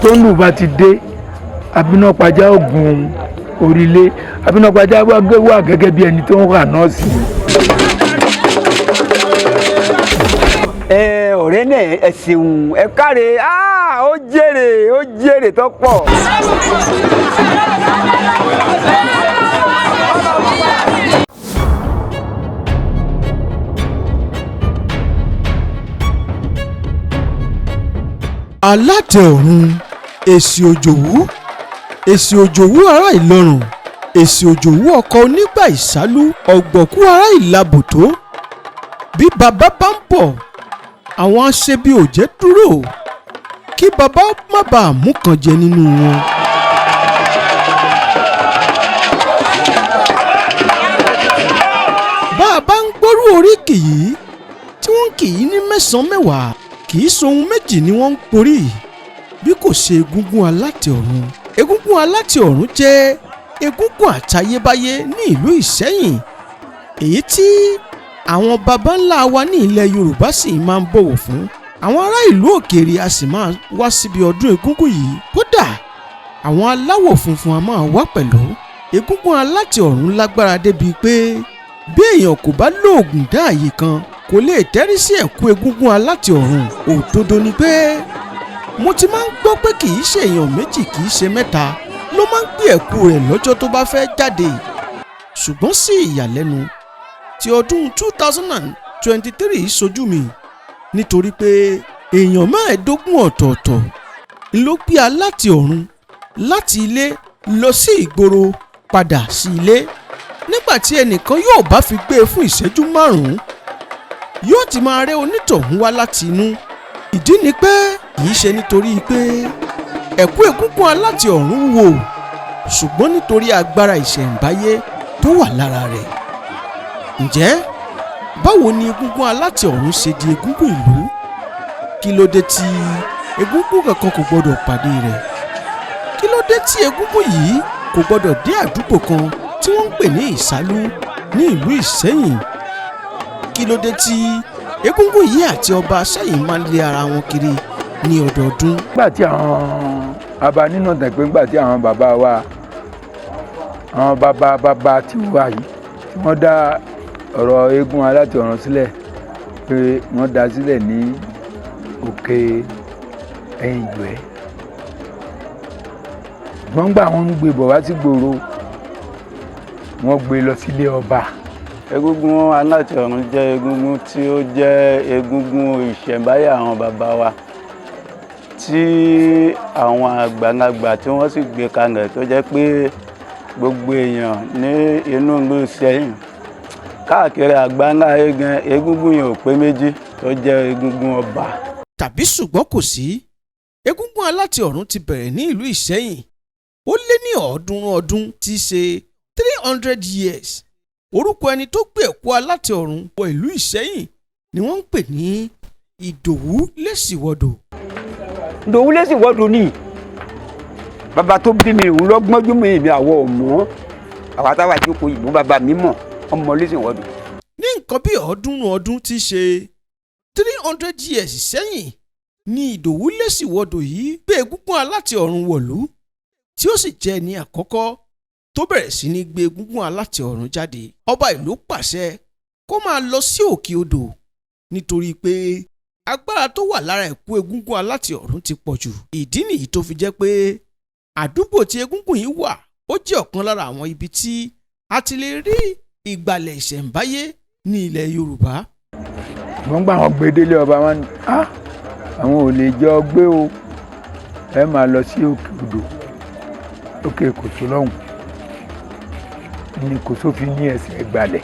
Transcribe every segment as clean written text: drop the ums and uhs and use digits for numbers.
Tó ń lù bá ti dé, Abínápajá ògùn orílẹ̀ Abínápajá wà gẹ́gẹ́ bí ẹni tó ń rà nọ́ọ̀sì. Ẹ ọ̀rẹ́ náà, ẹ ṣeun, ẹ káre, ó jèrè, ó jèrè tó pọ̀. Alátẹ ọ̀run, Èsì Òjòwú, Èsì Òjòwú ará Ìlọrùn, Èsì Òjòwú ọkọ onígbà ìsálú, ọ̀gbọ̀kú ará Ìlàbòtó. Bí bàbá bá ń bọ̀, àwọn aṣebi ò jẹ́ dúró kí bàbá má bàa mú kan jẹ nínú wọn. Bá a bá ń gbórú oríkì yìí tí wọ́n kì í ní mẹ́sàn-án mẹ́wàá, kì í sohun méjì ni wọ́n ń porí bí kò ṣe egúngún alátẹ ọ̀run. Egúngún alátẹ ọ̀run jẹ́ egúngún àtayébáyé ní ìlú Ìṣẹ́yìn, èyí tí àwọn baba ńlá wa ní ilẹ̀ Yorùbá sì máa ń bọ̀wọ̀ fún. Àwọn ará ìlú òkèèrè a sì máa wá síbi ọdún egúngún yìí. Kódà àwọn aláwọ̀ funfun a máa wá pẹ̀lú. Egúngún alátẹ ọ̀run lágbára débi pé bí èèyàn kò bá lóògùn dá àyè kan, kò lè tẹ́rí sí ẹ̀kú egúngún alátẹ ọ̀run. Òdodo ni pé mo ti máa ń gbọ́ pé kì í ṣe èèyàn méjì, kì í ṣe mẹ́ta ló máa ń gbé ẹ̀kú rẹ̀ lọ́jọ́ tó bá fẹ́ jáde. Ṣùgbọ́n sí ìyàlẹ́nu ti ọdún 2023 ṣojú mi, nítorí pé èèyàn 25 ọ̀tọ̀ọ̀tọ̀ ló gbé alátẹ ọ̀run láti ilé lọ sí ìgboro padà sí ilé. Nígbà tí ẹnìkan yóò bá fi gbé e fún ìṣẹ́jú 5, yóò ti máa rẹ́ onítọ̀hún wá láti inú. Ìdí ni pé kì í ṣe nítorí pé ẹ̀kú egúngún alátẹ ọ̀run wò, ṣùgbọ́n nítorí agbára ìṣẹ̀ǹbáyé tó wà lára rẹ̀. Ǹjẹ́ báwo ni egúngún alátẹ ọ̀run ṣe di egúngún ìlú? Kí ló dé tí egúngún kankan kò gbọdọ̀ pàdé rẹ̀? Kí ló dé tí egúngún yìí kò gbọdọ̀ dé àdúgbò kan tí wọ́n ń pè ní Ìsálú ní ìlú Ìṣẹ́yìn? Kí ló dé tí egúngún yìí àti ọba Ṣẹ́yìn máa ń lé ara wọn kiri ní ọdọọdún? Nígbà tí àwọn baba nínú ọ̀tàn pé nígbà tí àwọn bàbá wa, àwọn bàbá bàbá tí wà yìí, tí wọ́n dá ọ̀rọ̀ eégún alátẹ ọ̀run sílẹ̀, pé wọ́n dá sílẹ̀ ní òkè ẹ̀yìn ìgbẹ́. Wọ́n gbà wọ́n ń gbé bọ̀ wá sí gbòòrò, wọ́n gbé lọ sílé ọba. Egúngún alátẹ ọ̀run jẹ́ egúngún tí ó jẹ́ egúngún ìṣẹ̀ǹbáyé àwọn bàbá wa, tí àwọn àgbàlagbà tí wọ́n sì gbé kalẹ̀, tó jẹ́ pé gbogbo èèyàn ní inú ìlú Ìṣẹ́yìn káàkiri àgbáńlá ayé gan, egúngún yẹn ò pé méjì tó jẹ́ egúngún ọba. Tàbí ṣùgbọ́n kò sí, egúngún alátẹ ọ̀run ti bẹ̀rẹ̀ ní ìlú Ìṣẹ́yìn ó lé ní 300 ọdún, tí í ṣe 300 years. Orúkọ ẹni tó gbé ẹ̀kú alátẹ ọ̀run wọ ìlú Ìṣẹ́yìn ni wọ́n ń pè ní Ìdòwú Lẹ́sìwọ́dọ̀. Ìdòwú Lẹ́sìwọ́dọ̀ ni bàbá tó bí mi, òun lọ́gbọ́njú mi, èmi àwọ̀ ọ̀mọ́ àwa táwa jókòó ìbò bàbá mi mọ̀ ọmọ Lẹ́sìwọ́dọ̀. Ní nǹkan bí 300 ọdún tí í ṣe 300 years sẹ́yìn ni Ìdòwú Lẹ́sìwọ́dọ̀ yìí gbé egúngún alátẹ ọ̀run wọ̀lú, tí ó sì jẹ́ ẹni àkọ́kọ́ tó bẹ̀rẹ̀ sí ní gbé egúngún alátẹ ọ̀run jáde. Ọba ìlú pàṣẹ kó máa lọ sí òkè odò nítorí pé agbára tó wà lára ẹ̀kú egúngún alátẹ ọ̀run ti pọ̀ jù. Ìdí nìyí tó fi jẹ́ pé àdúgbò tí egúngún yìí wà ó jẹ́ ọ̀kan lára àwọn ibi tí a ti lè rí ìgbàlẹ̀ ìṣẹ̀ǹbáyé ní ilẹ̀ Yorùbá. Wọ́n gbà wọ́n gbé délé ọba, wọn ni àwọn ò lè jọ gbé o, ẹ máa lọ sí òkè odò, òkè Kòso lọ́hùn ní Kòso fi ní ẹsẹ̀ ìgbàlẹ̀.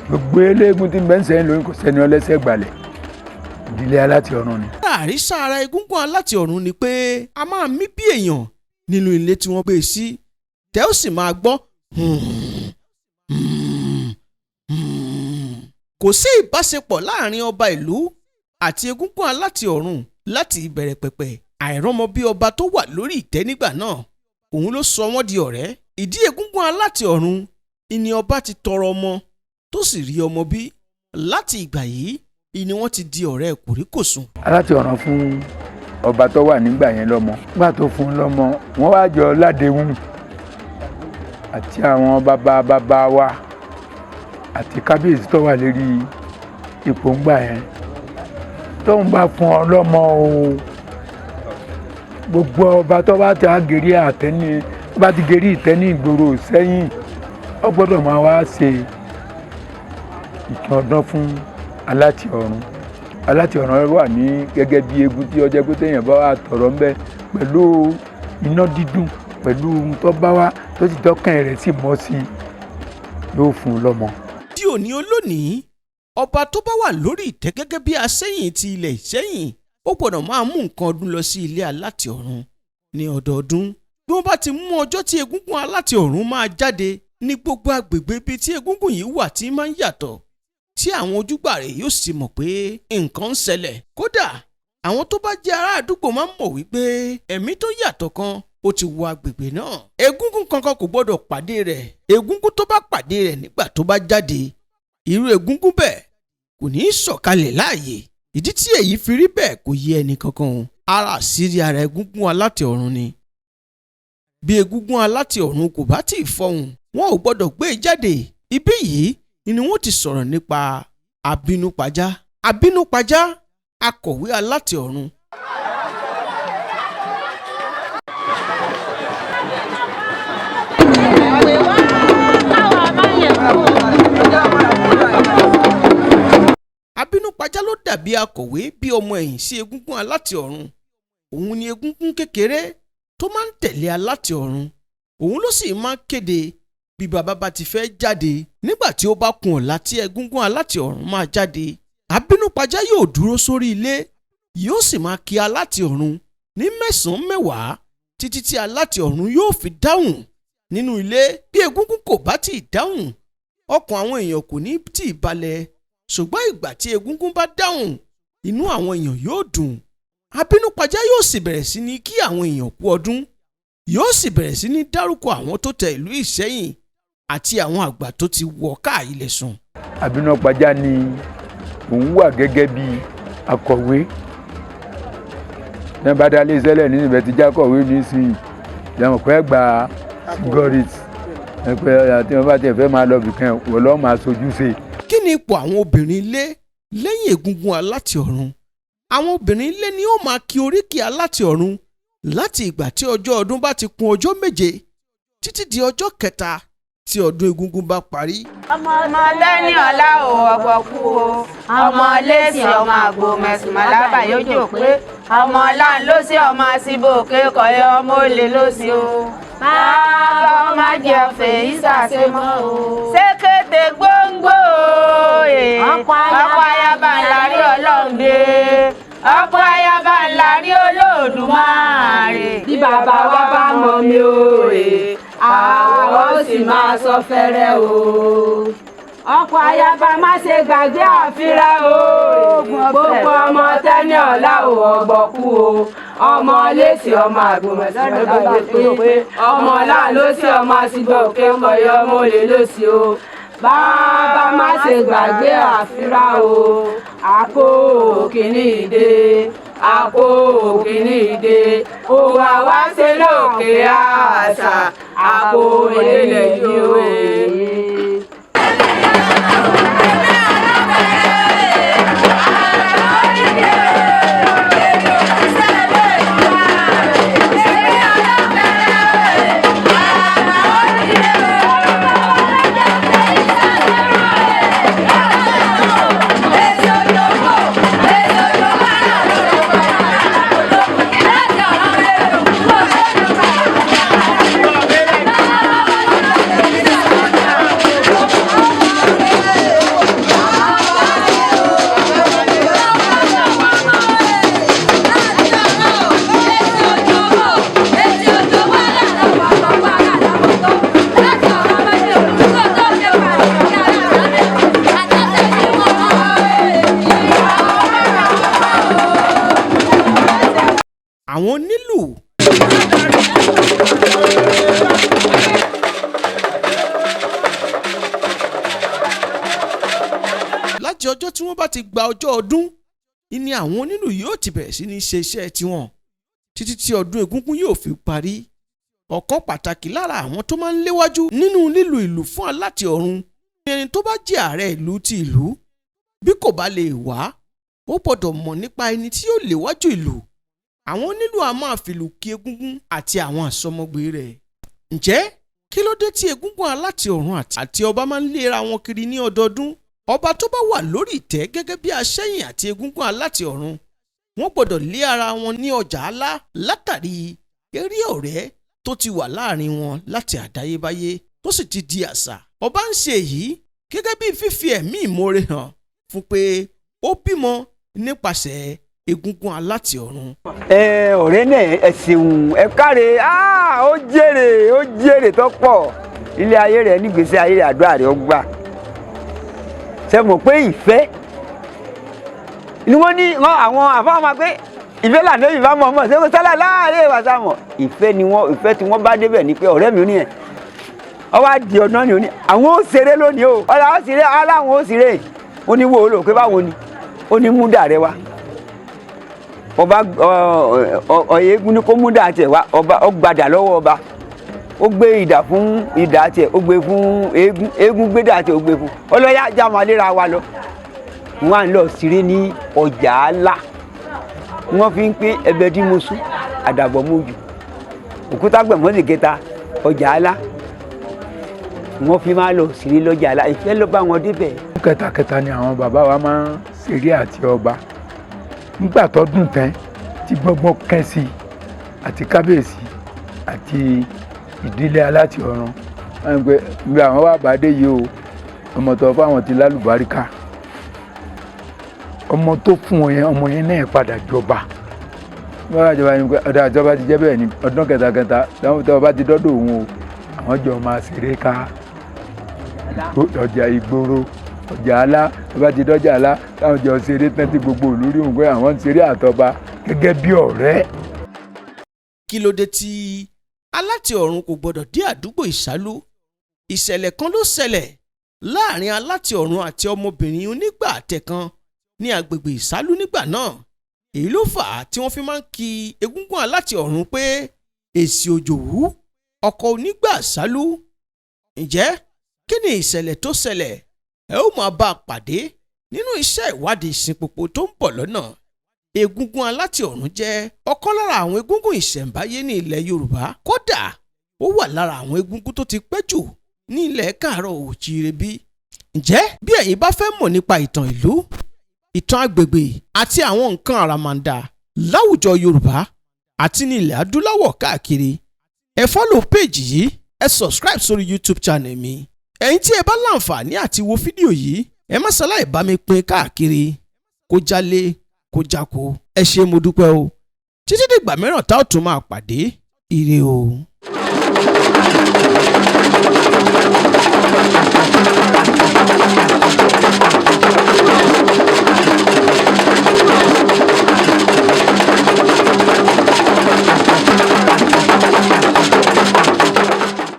Gbogbo eléégún tí ń bẹ ń sẹ́yìn lóyún kò sẹ́ni ọlẹ́sẹ̀ ìgbàlẹ̀, ìdílé alátẹ ọ̀run ni. Àrísà ara egúngún alátẹ ọ̀run ni pé a máa mí bí èèyàn nínú ilé tí wọ́n gbé e sí, tẹ́ ó sì máa gbọ́. Kò sí ìbáṣepọ̀ láàrin ọba ìlú àti egúngún alátẹ ọ̀run láti ìbẹ̀rẹ̀ pẹ̀pẹ̀. Àìrọ́mọ bí ọba tó wà lórí ìtẹ́ nígbà náà, òun ló sọ wọ́n di ọ̀rẹ́. Ìdí egúngún alátẹ ọ̀run ìní ọba ti tọrọ ọmọ tó sì rí ọmọ bí. Láti ìgbà yìí ìní wọ́n ti di ọ̀rẹ́ kòríkòsùn. Alátẹ ọ̀run fún Ọba tó wà nígbà yẹn lọ́mọ. Nígbà tó fún un lọ́mọ, wọ́n wá jọ ládéhùn àti àwọn bàbá bàbá wa àti kábíyèsí tó wà lérí ipò ńgbà yẹn, tóun bá fún ọ lọ́mọ o, gbogbo ọba tó bá ti gèrí àtẹ́ní, tó bá ti gèrí ìtẹ́ ní ìgboro sẹ́yìn, ó gbọ́dọ̀ máa wá ṣe ìtàn ọdún fún Aláti Ọ̀run. Aláti Ọ̀run wà ní gẹ́gẹ́ bí eégún tí ọjọ́ pé téèyàn bá wà tọ̀rọ̀ ńbẹ pẹ̀lú iná dídùn, pẹ̀lú ohun tó bá wá, tó sì dọ́kàn rẹ̀ sì mọ́ sí i, yóò fún un lọ́mọ. Di òní olónìí, ọba tó bá wà lórí ìtẹ́ gẹ́gẹ́ bí Aṣẹ́yìn ti ilẹ̀ Ìṣẹ́yìn, ó gbọ́dọ̀ máa mú nǹkan ọdún lọ sí ilé Aláti Ọ̀run ní ọdọọdún. Bí wọ́n bá ti mú ọjọ́ tí egúngún Aláti Ọ̀run máa jáde ní gbogbo agbègbè ibi tí egúngún yìí wà tí máa ń yàtọ̀, tí àwọn ojúgbà rẹ̀ yóò sì mọ̀ pé nǹkan ń ṣẹlẹ̀. Kódà àwọn tó bá jẹ́ ará àdúgbò máa ń mọ̀ wípé ẹ̀mí tó yàtọ̀ kan ó ti wọ agbègbè náà. Egúngún kankan kò gbọ́dọ̀ pàdé rẹ̀. Egúngún tó bá pàdé rẹ̀ nígbà tó bá jáde, irú egúngún bẹ́ẹ̀ kò ní í sọ̀kalẹ̀ láàyè. Ìdí tí èyí fi rí bẹ́ẹ̀ kò yé ẹnì kankan o. Ara àṣírí ara egúngún Aláti Ọ̀run ni. Bí egúngún Aláti Ọ̀run kò bá tí ì fọhùn, wọn ò gbọ́dọ̀ gbé e jáde. Ibí yìí ni wọ́n ti sọ̀rọ̀ nípa Abínúpajá. Abínúpajá, akọ̀wé Aláti Ọ̀run. Abínúpajá ló dàbí akọ̀wé, bí ọmọ ẹ̀yìn sí egúngún Aláti Ọ̀run. Òun ni egúngún kékeré tó máa ń tẹ̀lé Aláti Ọ̀run. Òun ló sì máa ń kéde bí bàbá bá ti fẹ́ jáde. Nígbà tí ó bá kun ọ̀la tí egúngún Aláti Ọ̀run máa jáde, Abínúpajá yóò dúró sórí ilé, yóò sì máa kí Aláti Ọ̀run ní mẹ́sàn-án mẹ́wàá títí tí Aláti Ọ̀run yóò fi dáhùn nínú ilé. Bí egúngún kò bá tí ì dáhùn, ọkàn àwọn èèyàn kò ní tí ì balẹ̀. Ṣùgbọ́n ìgbà tí egúngún bá dáhùn, inú àwọn èèyàn yóò dùn. Abínúpajá yóò sì bẹ̀rẹ̀ sí ní kí àwọn èèyàn kú ọdún, yóò sì bẹ̀rẹ̀ sí ní dárúkọ àwọn tó tẹ ìlú Ìṣẹ́yìn àti àwọn àgbà tó ti wọ káà ilẹ̀ sùn. Abínúpajá ni òun wà gẹ́gẹ́ bí akọ̀wé. Ní bá dá lé sẹ́lẹ̀ ní ibẹ̀ tí jákọ̀wé nísìnyí, ìyàwó pẹ́ gba gọ́rìt ẹ̀pẹ́ àti wọn bá tiẹ̀ fẹ́ máa lọ bìkan, wọ́n lọ́ọ́ máa sojú ṣe. Kí ni ipò àwọn obìnrin ilé lẹ́yìn egungun Aláti Ọ̀run? Àwọn obìnrin ilé ni ó máa kí oríkì Aláti Ọ̀run láti ìgbà tí ọjọ́ ọdún bá ti kún ọjọ́ 7 títí di ọjọ́ 3 tí ọdún egungun bá parí. Ọmọ lẹ́ni ọ̀la ò ọ̀pọ̀ kú o, ọmọ lẹ́sìn ọmọ àgbo mẹ̀sùnmọ́lábà yóò jò pé ọmọ ọ̀la ló sí, ọmọ àsìbò kékọ̀ọ́, ọmọ olè ló sí o. Bàbá ọmọ jẹ fèyí sàṣemọ́ o. Ṣékété gbóngbó ọkọ̀ ayaba ńlá rí ọlọ́ǹde, ọkọ̀ ayaba ńlá rí Olódùmarè. Bí bàbá wa bá mọ mi o rè, àwọn ó sì máa sọ fẹ́rẹ́ o. Ọkọ̀ ayaba má ṣe gbàgbé àfírà o. Gbogbo ọmọ tẹ́ni ọ̀la ò ọ̀gbọ̀kú o. Ọmọ lẹ́sì ọmọ àgbòmọ̀sán pé ọmọ ọ̀la ló sí, ọmọ àsìgbò òkè kọyọ, ọmọ olè ló sí o. Bàbá má ṣe gbàgbé àfírà o. Àpò kìíní ìdè, àpò kìíní ìdè, òwò àwa ṣe lókè àṣà, àpò ìdílé yìí o. Àwọn onílù. Láti ọjọ́ tí wọ́n bá ti gba ọjọ́ ọdún ni àwọn onílù yóò ti bẹ̀rẹ̀ sí ní ṣe iṣẹ́ tiwọn. Títí tí ọdún egúngún yóò fi parí, ọ̀kan pàtàkì lára àwọn tó máa ń léwájú nínú lílu ìlù fún Alátẹ Ọ̀run ni ẹni tó bá jẹ́ ààrẹ ìlú ti ìlú. Bí kò bá lè wá, ó gbọ́dọ̀ mọ̀ nípa ẹni tí yóò léwájú ìlú. Àwọn onílù a máa fìlù kí egúngún àti àwọn àsọmọgbé rẹ̀. Ǹjẹ́ kí ló dé tí egúngún Alátẹ Ọ̀run àti ọba máa ń léra wọn kiri ní ọdọọdún? Ọba tó bá wà lórí ìtẹ́ gẹ́gẹ́ bí aṣẹ́yìn àti egúngún Alátẹ Ọ̀run, wọ́n gbọ́dọ̀ lé ara wọn ní ọjà alá látàrí eré ọ̀rẹ́ tó ti wà láàrin wọn láti àdáyébáyé, tó sì ti di àṣà. Ọba ń ṣe èyí gẹ́gẹ́ bí fífi ẹ̀mí ìmoore hàn fún pé ó bímọ nípasẹ̀ egúngún Alátẹ Ọ̀run. Ẹ ọ̀rẹ́ náà, ẹ ṣeun, ẹ káre. Ó jèrè, ó jèrè tó pọ̀ ilé ayé rẹ̀, nígbèsè ayé rẹ̀, àdúrà rẹ̀ ó gbà. Ṣe mọ̀ pé ìfẹ́ ni wọ́n ní wọ́n àwọn àfáwọn máa pé ìfẹ́ lànà ìfẹ́ mọ̀ mọ̀ ṣé kò sálà láàárẹ̀ ìwà sámọ̀ ìfẹ́ ni wọ́n, ìfẹ́ tí wọ́n bá débẹ̀ ni pé ọ̀rẹ́ mi ò ní ẹ̀ ọ wá di ọ̀nà ni ò ní àwọn ó ṣeré lónìí o, ọ̀là ó ṣeré, aláwọn ó ṣeré. Ó ní wo lò pé báwo ni ó ní múdà rẹ wá. Ọba eégún ní kó múdà tiẹ̀ wá. Ọba ó gbadà lọ́wọ́ ọba, ó gbé idà fún idà tiẹ̀, ó gbé fún eégún, eégún gbé dà tiẹ̀, ó gbé fún ọlọ́yà jáma léra wa lọ. Wọ́n á lọ ṣeré ní ọjà àlà. Wọ́n fi ń pé ẹbẹ tí mo sún àdàbọ̀ mo jù òkúta gbẹ̀mọ́sì kẹta ọjà àlà. Wọ́n fi máa lọ ṣeré lọ́jà àlà. Ìfẹ́ ló bá wọn débẹ̀. Kẹtàkẹta ni àwọn bàbá wa máa ń ṣeré àti ọba. Nígbà tó dùn tán tí gbọ́ngbọ́n kẹ́ sí i àti kábíyèsí àti ìdílé Alátẹ Ọ̀run, wọ́n ń pè bí àwọn wà bá dé yìí o, ọmọ tó fáwọn ti lálùbáríkà, ọmọ tó fún wọn yẹn, ọmọ yẹn náà padà jọba. Wọ́n bá jọba ni pé ọ̀dà ìjọba ti jẹ́ bẹ́ẹ̀ ni. Ọdún kẹtàkẹta táwọn tó bá ti dọ́dọ̀ òun o, àwọn jọ máa ṣeré ká ọjà ìgboro, ọjà alá. Tó bá ti dọ́jà alá, táwọn jọ ṣeré tán tí gbogbo ìlú rí òun pé àwọn ń ṣeré àtọba gẹ́gẹ́ bí ọ̀rẹ́. Kí ló dé tí Alátẹ Ọ̀run kò gbọ́dọ̀ dé àdúgbò Ìsálú? Ìṣẹ̀lẹ̀ kan ló ṣẹlẹ̀ láàrin Alátẹ Ọ̀run àti ọmọbìnrin onígbà àtẹ kan ní agbègbè Ìsálú nígbà náà. Èyí ló fà á tí wọ́n fi máa ń ki egúngún Alátẹ Ọ̀run pé èsì òjòwú ọkọ̀ onígbà Ìsálú. Ǹjẹ́ kí ni ìṣẹ̀lẹ̀ tó ṣẹlẹ̀? Ẹ ó máa bá a pàdé nínú iṣẹ́ ìwádìí ìsìnpòpò tó ń bọ̀ lọ́nà. Egúngún Alátẹ Ọ̀run jẹ́ ọ̀kan lára àwọn egúngún ìṣẹ̀ǹbáyé ní ilẹ̀ Yorùbá. Kódà, ó wà lára àwọn egúngún tó ti pẹ́ jù ní ilẹ̀ káàárọ̀ òjíire bí. Ǹjẹ́ bí ẹ̀yin bá fẹ́ mọ̀ nípa ìtàn ìlú, ìtàn agbègbè àti àwọn nǹkan àràmàǹdà láwùjọ Yorùbá àti ní ilẹ̀ adúláwọ̀ káàkiri, ẹ follow page yìí, ẹ subscribe sórí YouTube channel mi. Ẹ̀yin tí ẹ bá láǹfààní àti wo fídíò yìí, ẹ má ṣaláì bá mi pín káàkiri, kó jálé kó jáko. Ẹ ṣé, mo dúpẹ́ o. Títí dìgbà mìíràn tá ò tún máa pàdé, ire o.